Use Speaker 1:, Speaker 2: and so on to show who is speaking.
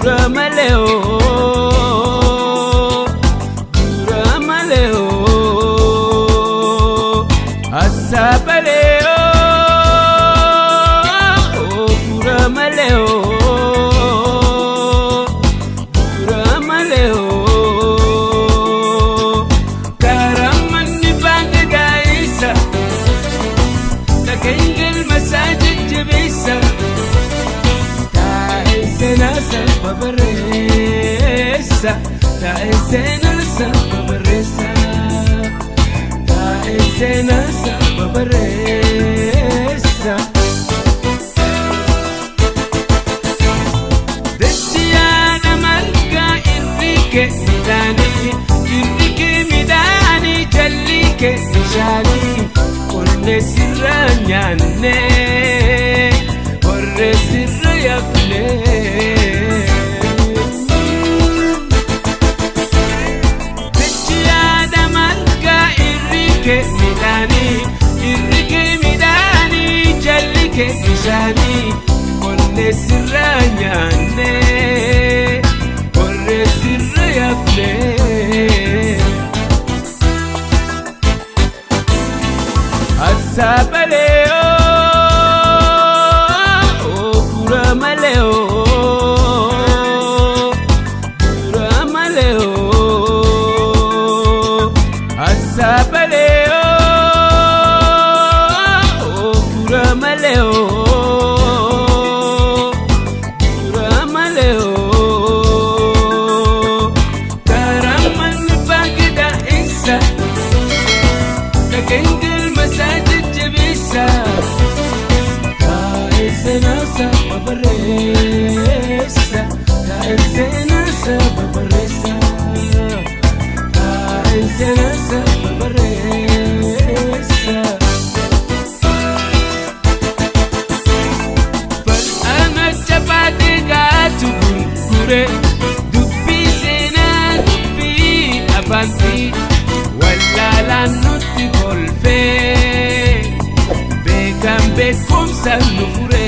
Speaker 1: Gura malee oo, gura malee oo, asaabalee oo, gura malee oo, gura malee oo, karamanni baangadaayisa dhageen galma isaa jajjabeessa. Taa'ee seenaa saba barreessa. Taa'ee seenaa saba barreessa. Taa'ee seenaa saba barreessa. Dachiyaadha margaa irri midhaanii, irri midhaanii, jalli kee bishaanii, qonnee sirra nyaanne, horree sirra yafne. Dachiyaadha margaa irri midhaanii, irri midhaanii, jalli kee bishaanii, qonnee sirra nyaanne, horree sirra yafne. Asaabalee oo, gura malee oo, gura malee oo, asaabalee oo, gura malee oo, gura malee oo, karamanni baangida isa. Dhageen galma isaa jajjabeessa. Taa'ee seenaa saba barreessa. Taa'ee seenaa saba barreessa. Taa'ee seenaa saba barreessa. Fal'aana chapaatee gaatu gurgure, dubbii seenaa dubbii afaanti wallaalaan nutti kolfee, beekan beekumsa nu fure.